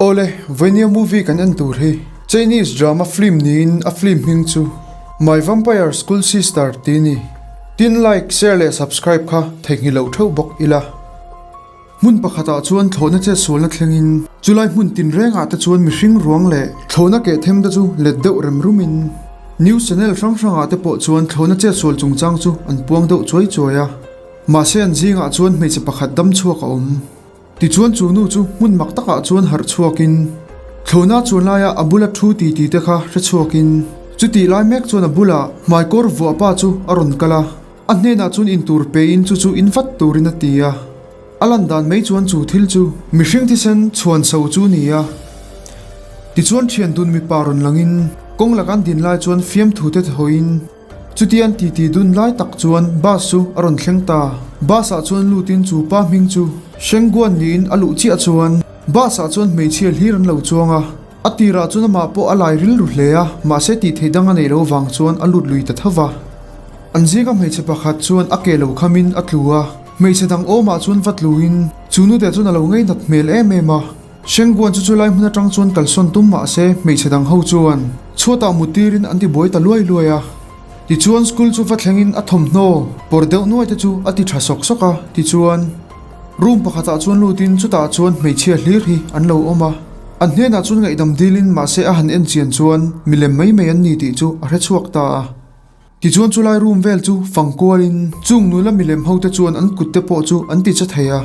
Awle, Vainia movie kan en tur hi Chinese drama film niin a film hming chu My Vampire School Sister tih a ni. Tin like, share leh subscribe kha theihnghilh loh theuh bawk ila. Hmun pakhatah chuan thlawhna chetsualna thlengin chulai hmun tinrengah te chuan mihring ruang leh thlawhna keh them te chu let deuh rem rumin news channel hrang hrangah te pawh chuan thlawhna chetsual chungchang chu an puang deuh chuai chuai a. Mahse an zingah chuan hmeichhe pakhat dam chhuak a awm. Tichuan chu nu chu hmun mak takah chuan harh chhuakin thlawhna chuan laia a bula thu ti ti te kha hre chhuakin chutih lai mek chuan a bulah hmaikawr vuah pa chu a rawn kal a. A hnenah chuan intur pein chu chu in vat turin a ti a, a lan dan mai chuan chu thil chu mihring thisen chhuan so chu ni a. Tichuan thian dun mipa rawn langin kawng laka an din lai chuan fiamthu te thawiin chutia an titi dun lai tak chuan bus chu a rawn thleng ta. Bus ah chuan lutin chu pa hming chu Shengguan niin a luh chiah chuan bus ah chuan hmeichhia hlir an lo chuang a, a tirah chuan amah pawh a lai rilru hle a, mahse tih theih dang a neih loh vang chuan a lut lui ta tho va. An zinga hmeichhe pakhat chuan a ke lo khamin a tlu a, hmeichhe dang awmah chuan va tluin chu nute chuan a lo ngeinat hmel em em a. Hrengguan chu chulai hmun atang chuan kalsawn tum mah se hmeichhe dang ho chuan chhuatah mut tirin an ti buai ta luai luai a. Tichuan school chu va thlengin a thawmhnaw pawr deuh nuai te chu a ti tha sawk sawk a, tichuan room pakhatah chuan lutin chutah chuan hmeichhia hlir hi an lo awm a. An hnenah chuan ngaihdam dilin mahse a han en chian chuan milem mai mai an ni tih chu a hrechhuak ta a. Tichuan chulai room vel chu fang kualin chung nula milem ho te chuan an kut te pawh chu an ti che thei a.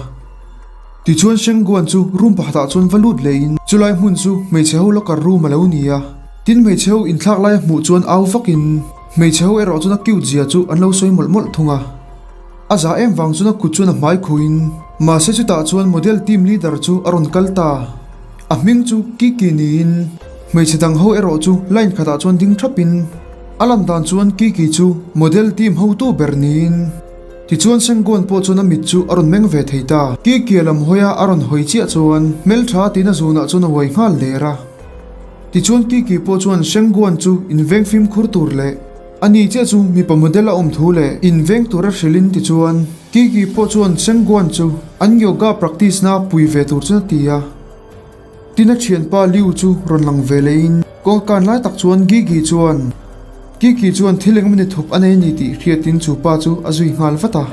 Tichuan Shengguan chu room pakhatah chuan va lut leiin chulai hmun chu hmeichhe ho locker room a lo ni a. Tin hmeichhe ho inthlak lai a hmuh chuan au vakin hmeichhe ho erawh chuan a cute zia chu an lo sawi mawlh mawlh thung a. A za em vang chuan a kut chuan a hmai khuin mahse chutah chuan model team leader chu a rawn kal ta. A hming chu Kiki niin hmeichhe dang ho erawh chu line khatah chuan ding thapin A lan dan chuan Kiki chu model team hotu ber niin tichuan Sengguan pawh chuan a mit chu a rawn meng ve thei ta. Kiki a lam hawi a, a rawn hawi chiah chuan hmeltha tiin a zunah chuan a uai nghal der a. Tichuan Kiki pawh chuan Sengguan chu inveng fimkhur tur leh a ni chiah chu mipa model a awm thu leh inveng tura hrilhin tichuan Kiki pawh chuan Sengguan chu an yoga practice na pui ve tur chuan a ti a. Tin a thianpa Liu chu rawn lang ve leiin kawng kan lai tak chuan Gigi chuan Kiki chuan thil engemaw ni thup a nei a ni tih hriatin chu pa chu a zui nghal vat a.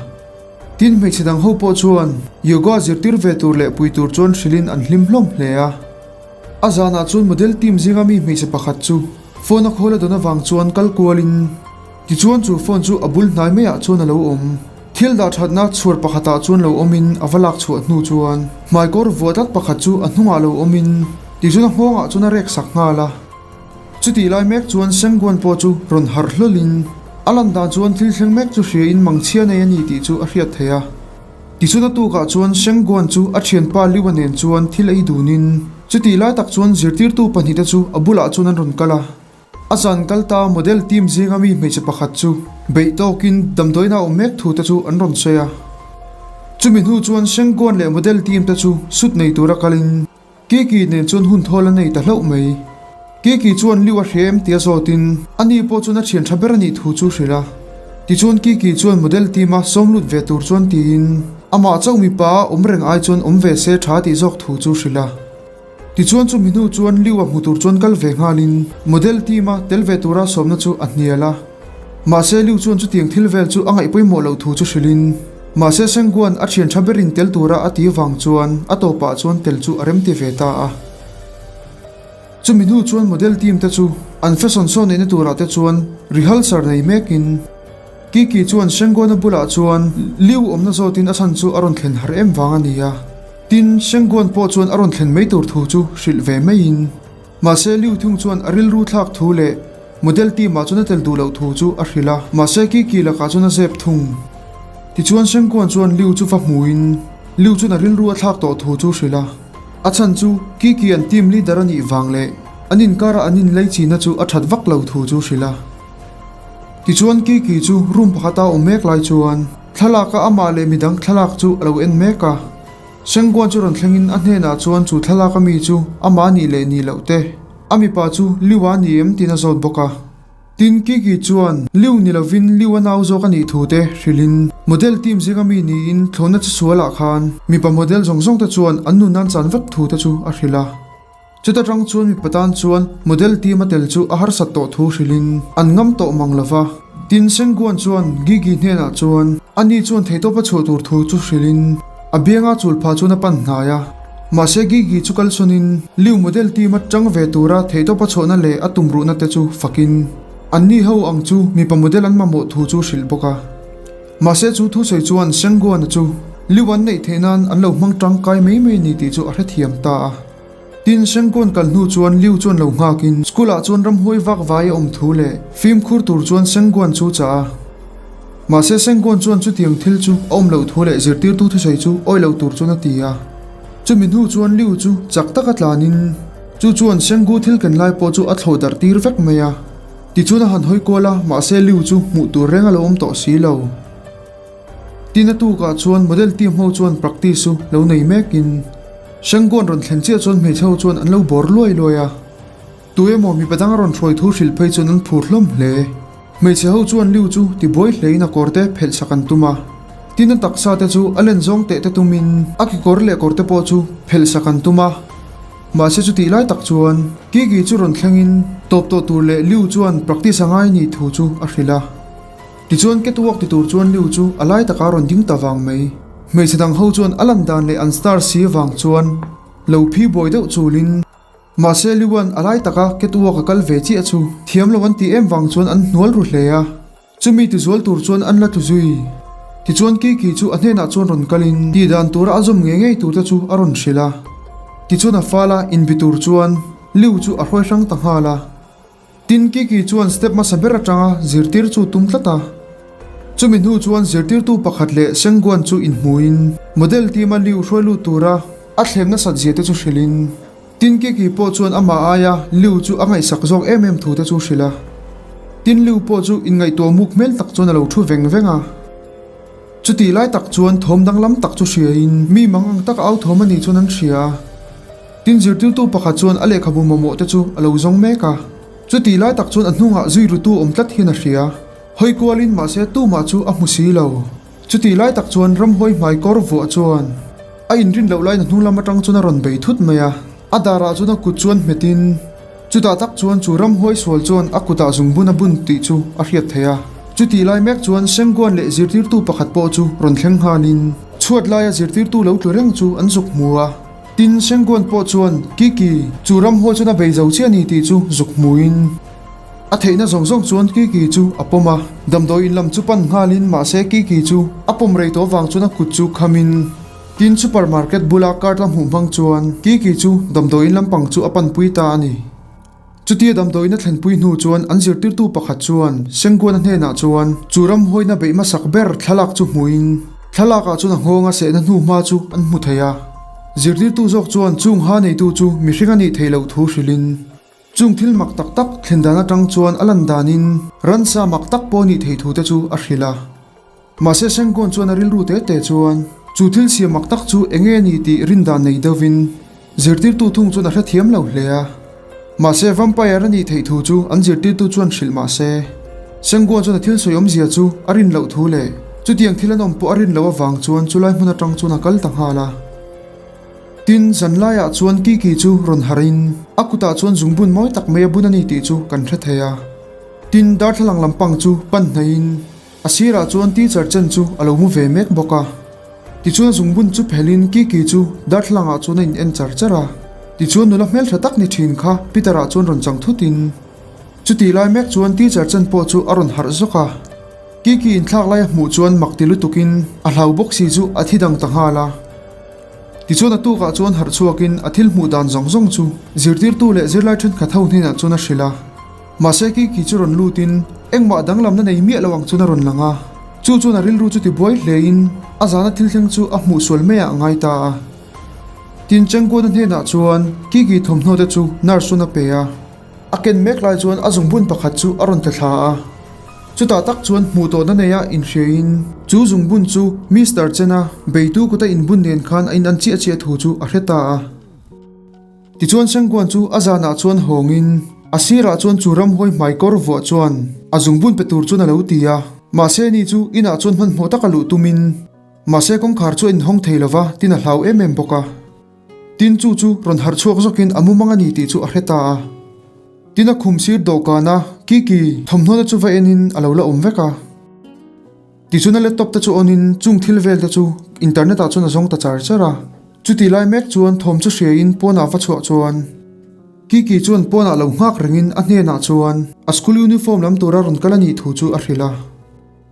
Tin hmeichhe dang ho pawh chuan yoga zirtir ve tur leh pui tur chuan hrilhin an hlim hlawm hle a. A zanah chuan model team zinga mi hmeichhe pakhat chu phone a khawl a dawn avang chuan kal kualin Tichuan chu phone chu a bul hnai maiah chuan a lo awm. Thil dah thatna chhuar pakhatah chuan lo awmin a va lak chhuah hnu chuan hmaikawr vuah tlat pakhat chu a hnungah lo awmin tichuan a nghawngah chuan a rek sak nghal a. Chutih lai mek chuan Sengguan pawh chu rawn harh hlawlhin a lan dan chuan thil thleng mek chu hriain mangchhia nei a ni tih chu a hriat theih a. Tichuan a tukah chuan Sengguan chu a thianpa Liua nen chuan thil ei dunin chutih lai tak chuan zirtirtu pahnihte chu a bulah chuan an rawn kal a. A zan kal ta model team zinga mi hmeichhe pakhat chu beih tawkin damdawiin a awm mek thu te chu an rawn sawi a. Chumi hnu chuan Sengguan leh model team te chu sut nei tura kalin Kiki nen chuan hun thawl a nei ta hlauh mai. Kiki chuan Liu a hre em tia zawtin ani pawh chuan a thian tha ber a nih thu chu hrilh a. Tichuan Kiki chuan model team a sawm lut ve tur chuan tiin amah chauh mipa a awm reng ai chuan awm ve se tha tih zawk thu chu hrilh a. Tichuan chu mi hnu chuan Liu-a hmu tur chuan kal ve nghalin model team-a tel ve tura sawmna chu a hnial a. Mahse Liu chuan chutiang thil vel chu a ngaih pawimawh loh thu chu hrilhin, mahse Sengguan a thian tha berin tel tura a ti vang chuan a tawpah chuan tel chu a remti ve ta a. Chumi hnu chuan model team te chu an fashion show neihna turah te chuan rehearsal nei mekin Kiki chuan Sengguana bulah chuan Liu awmna zawtin a chhan chu a rawn thlen har em vang a ni a. Tin, Sengguan pawh chuan a rawn thlen mai tur thu chu hrilh ve maiin, mahse Liu Thung chuan a rilru thlak thu leh model team ah chuan a tel duh loh thu chu a hrilh a, mahse Kiki lakah chuan a zep thung. Tichuan Sengguan chuan Liu chu va hmuin Liu chuan a rilru a thlak tawh thu chu hrilh a, a chhan chu Kiki an team leader a nih vang leh an inkarah an inlei china chu a that vak lo thu chu hrilh a. Tichuan Kiki chu room pakhata awm mek lai chuan thlalaka amah leh midang thlalak chu a lo en mek a. Sengguan chu rawn thlengin a hnenah chuan chu thlalak ami chu amah nih leh nih loh te, a mipa chu Liu a ni em tiin a zawt bawk a. Tin, Kiki chuan Liu ni lovin Liu a nau zawk a nih thu te hrilhin model team zinga mi niin thlawhna chu sualah khan mipa model zawng zawng te chuan an nun nan chan vek thu te chu a hrilh a. Chuta tang chuan mipa tan chuan model team a tel chu a harsat tawh thu hrilhin an ngam tawh mang lo va. Tin, Sengguan chuan Gigi hnenah chuan ani chuan theihtawp a chhuah tur thu chu hrilhin a bianga chul phah chuan a pan hnai a. Mahse Gigi chu kalsawnin Liu model team a tang ve tura theihtawp a chhuahna leh a tumruhna te chu fakin anni ho ang chu mipa model an mamawh thu chu hrilh bawk a. Mahse chu thusawi chuan Sengguana chu Liu an neih theih nan an lo hmang tangkai mai mai a ni tih chu a hrethiam ta a. Tin, Sengguan kal hnu chuan Liu chuan lo nghakin school ah chuan ramhuai vak vai a awm thu leh fimkhur tur chuan Sengguan chu chah a. Mahse Sengguan chuan chutiang thil chu a awm loh thu leh zirtirtu thusawi chu awi lo tur chuan a ti a. Chumi hnu chuan Liu chu chak taka tlanin chu chuan Senggu thil ken lai pawh chu a thlawh darh tir vek mai a. Tichuan a han hawi kual a, mahse Liu chu hmuh tur reng a lo awm tawh si lo. Tin a tukah chuan model team ho chuan practice chu lo nei mekin Sengguan rawn thlen chiah chuan hmeichhe ho chuan an lo bawr luai luai a. Tu emaw mipa dang a rawn hruai thu hrilh phei chuan an phur hlawm hle. Hmeichhe ho chuan Liu chu tibuai hlein a kawr te phelh sak an tum a. Tin a taksa te chu a len zawng teh te tumin a kekawr leh kawr te pawh chu phelh sak an tum a. Mahse chutih lai tak chuan Kiki chu rawn thlengin tawp tawh tur leh Liu chuan practice a ngai ni thu chu a hrilh a. Tichuan catwalk ti tur chuan Liu chu a lai takah a rawn ding ta vang mai. Hmeichhe dang ho chuan a lan dan leh an star si avang chuan lo phi buai deuh chulin Mahse Liuan a lai taka catwalk a kal ve chiah chu thiam lo an tih em vang chuan an hnual ru hle a. Chumi tizual tur chuan an la tlu zui. Tichuan Kiki chu a hnenah chuan rawn kalin tih dan tura a zawm ngei ngei turte chu a rawn hrilh a. Tichuan a fala inbi tur chuan Liu chu a hruai hrang ta nghal a. Tin Kiki chuan step hmasa ber atanga zirtir chu tum tlat a. Chumi hnu chuan zirtirtu pakhat leh Sengguan chu inhmuin model team a Liu hruai lut tura a thlem nasat zia te chu hrilhin Tin Kiki pawh chuan amah aia Liu chu a ngaihsak zawk em em thu te chu hrilh a. Tin Liu pawh chu inngaihtuah muk hmel tak chuan a lo thu veng veng a. Chutih lai tak chuan thawm danglam tak chu hriain mi mang ang taka au thawm a nih chuan an hria a. Tin zirtirtu pakhat chuan a lehkhabu mamawh te chu a lo zawng mek a. Chutih lai tak chuan a hnungah zui rutu awm tlat hian a hria. Hawi kualin mahse tumah chu a hmu si lo. Chutih lai tak chuan ramhuai hmai kawr vuah chuan a inrin loh laiin a hnung lam atang chuan a rawn bei thut mai a, a darah chuan a kut chuan hmetin chutah tak chuan chu ramhuai sual chuan a kutah zungbun a bun tih chu a hriat theih a. Chutih lai mek chuan Sengguan leh zirtirtu pakhat pawh chu rawn thleng nghalin chhuat laia zirtirtu lo tlu reng chu an zuk hmu a. Tin, Sengguan pawh chuan Kiki, chu ramhuai chuan a bei zo chiah a ni tih chu zuk hmuin, A theihna zawng zawng chuan Kiki chu a pawm a, damdawi in lam chu pan nghalin mahse Kiki chu a pawm rei tawh vang chuan a kut chu khamin tin super market bula card a hmuh hmang chuan Kiki chu damdawi in lampang chu a panpui ta a ni. Chutia damdawi in a thlenpui hnu chuan an zirtirtu pakhat chuan Sengguana hnenah chuan chu ramhuaina beih hmasak ber thlalak chu hmuhin thlalakah chuan a nghawnga sehna hnu hma chu an hmu thei a. Zirtirtu zawk chuan chung ha neitu chu mihring a nih theih loh thu hrilhin Chung thil mak tak tak thlen dan atang chuan a lan danin ransa mak tak pawh nih thei thute chu a hrilh a. Mahse Sengkawn chuan a rilru te te chuan chu thil siam mak tak chu eng nge ni tih rin dan nei deuhvin zirtirtu thung chuan a hrethiam lo hle a. Mahse vampire a nih theih thu chu an zirtirtu chuan hrilh mahse Sengkawn chuan a thil sawi awmzia chu a rin loh thu leh chutiang thil an awm pawh a rin loh avang chuan chulai hmun atang chuan a kal ta nghal a. Tin, zan laiah chuan Kiki chu rawn harh in a kutah chuan zungbun mawi tak mai a bun a ni tih chu kan hre thei a. Tin, darthlalang lampang chu pan hnaihin a sirah chuan teacher chen chu a lo mu ve mek bawk a. Tichuan zungbun chu phelhin Kiki chu darthlalangah chuan a in en char char a. Tichuan nula hmeltha tak ni thin kha Peter-ah chuan rawn chang thutin chutih lai mek chuan teacher chen pawh chu a rawn harh zawk a. Kiki inthlak lai a hmuh chuan mak ti lutukin a hlau bawk si chu a thi dang ta nghal a. Tichuan a tukah chuan harh chhuakin a thil hmuh dan zawng zawng chu zirtirtu leh zirlai thenkhat ho hnenah chuan a hrilh a. Mahse Kiki chu rawn lutin engmah danglamna nei miah lo ang chuan a rawn lang a. Chu chuan a rilru chu tibuai hlein a zana thil thleng chu a hmuh sual maiah a ngai ta a. Tin Chengkuana hnenah chuan Kiki thawmhnaw te chu nurse chuan a pe a. A ken mek lai chuan a zungbun pakhat chu a rawn tla thla a. Chutah tak chuan hmuh tawhna neia inhriain chu zungbun chu Mister Chen-a beitu kuta inbun nen khan a inan chiah chiah thu chu a hre ta a. Tichuan Sengguan chu a zanah chuan hawngin a sirah chuan chu ramhuai hmaikawr vuah chuan a zungbun pe tur chuan a lo ti a. Mahse ni chu inah chuan hmanhmawh taka luh tumin mahse kawngkhar chu a inhawng thei lova tin a hlau em em bawk a. Tin chu chu rawn harh chhuak zawkin a mumang a ni tih chu a hre ta a. Tin a khum sir dawhkana Kiki thawmhnawna chu va enin a lo la awm vek a. Tichuan a laptop te chu on in chung thil vel te chu internet ah chuan a zawng ta char char a. Chuti lai mek chuan thawm chu hria in pawnah va chhuah chuan Kiki chuan pawnah lo nghak rengin a hnenah chuan a school uniform lam tura rawn kal a nih thu chu a hrilh a.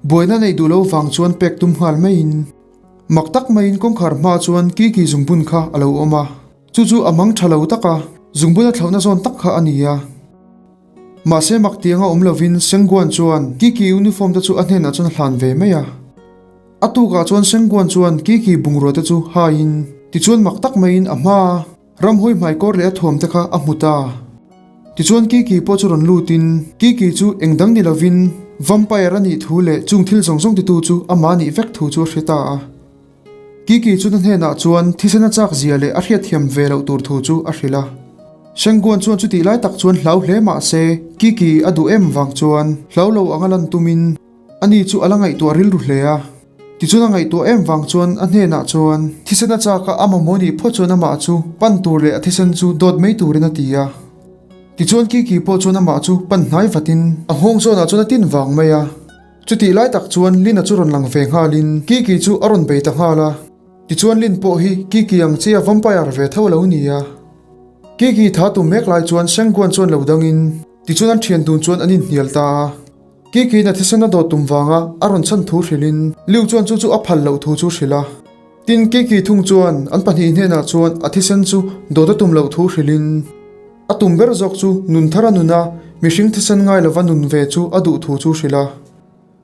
Buaina neih duh lo vang chuan pek tum nghal maiin mak tak maiin kawngkhar hma chuan Kiki zungbun kha a lo awm a. Chu chu a mang tha lo tak a, zungbun a thlauhna zawn tak kha a ni a. Mahse mak tianga awm lovin Sengguan chuan Kiki uniform te chu a hnenah chuan a hlan ve mai a. A tukah chuan Sengguan chuan Kiki bungrua te chu haiin tichuan mak tak maiin a hmaa ramhawi hmaikawr leh a thuam te kha a hmu ta. Tichuan Kiki pawh chu rawn lutin Kiki chu eng dang ni lovin vampire a nih thu leh chung thil zawng zawng titu chu amah nih vek thu chu a hre ta a. Kiki chu na hnenah chuan thisen a chak zia leh a hriatthiam ve loh tur thu chu a hrilh a. Shenguan chuan chutih lai tak chuan hlau hle mah se Kiki a duh em vang chuan hlau lo anga lan tumin ani chu a la ngaihtuah rilru hle a. Tichuan a ngaihtuah em vang chuan a hnenah chuan thisen a chak a, a mamawh nih phawt chuan amah chu pan tur leh a thisen chu dawt mai turin a ti a. Tichuan Kiki pawh chuan amah chu pan hnai vatin a nghawng zawnah chuan a tin vang mai a. Chutih lai tak chuan Lin-a chu rawn lang ve nghalin Kiki chu a rawn bei ta nghal a. Tichuan Lin pawh hi Kiki ang chia vampire ve tho a lo ni a. Kiki tha tum mek lai chuan Sengguan chuan lo dangin tichuan an thian dun chuan an inhnial ta a. Kiki-in a thisen a dawt tum vanga a rawn chhan thu hrilhin Liu chuan chu chu a phal loh thu chu hrilh a. Tin Kiki thung chuan an pahnih hnenah chuan a thisen chu dawt a tum loh thu hrilhin A tum ber zawk chu nun thar a nun a, mihring thisen ngai lova nun ve chu a duh thu chu hrilh a.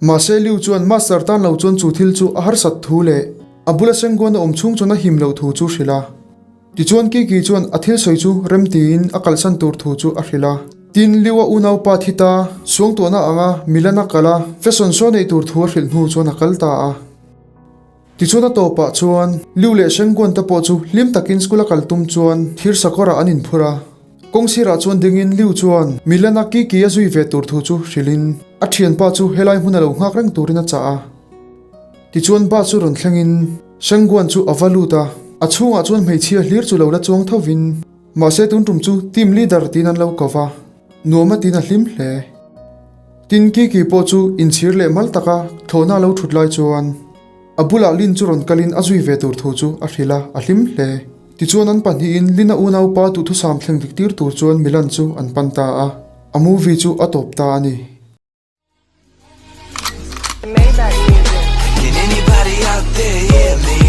Mahse Liu chuan Master tan lo chuan chu thil chu a harsat thu leh a bula Sengguan a awm chhung chuan a him loh thu chu hrilh a. Tichuan Kiki chuan a thil sawi chu rem tiin a kalsan tur thu chu a hrilh a. Tin, Liu a unaupa thi ta, suangtuahna anga Milan a kal a, fashion show neih tur thu a hrilh hnu chuan a kal ta a. Tichuan a tawpah chuan Liu leh Shenguan te pawh chu hlim takin school a kal tum chuan thir sakawrah an inphur a. Kawng sirah chuan dingin Liu chuan Milana Kiki a zui ve tur thu chu hrilhin a thianpa chu helai hmun a lo nghak reng turin a chah a. Tichuan bus chu rawn thlengin Shenguan chu a va lut a, a chhungah chuan hmeichhia hlir chu lo la chuang thovin mahse tun tum chu team leader tiin an lo ko va, nuam a tiin a hlim hle. Tin Kiki pawh chu inchhir leh mal taka thlawhna a lo thut lai chuan a bulah Lin chu rawn kalin a zui ve tur thu chu a hrilh a, a hlim hle. Tichuan an pahnihin Lin-a unaupa duhthusam thleng dik tir tur chuan Milan chu an pan ta a, a movie chu a tawp ta a ni. Can anybody out there hear me?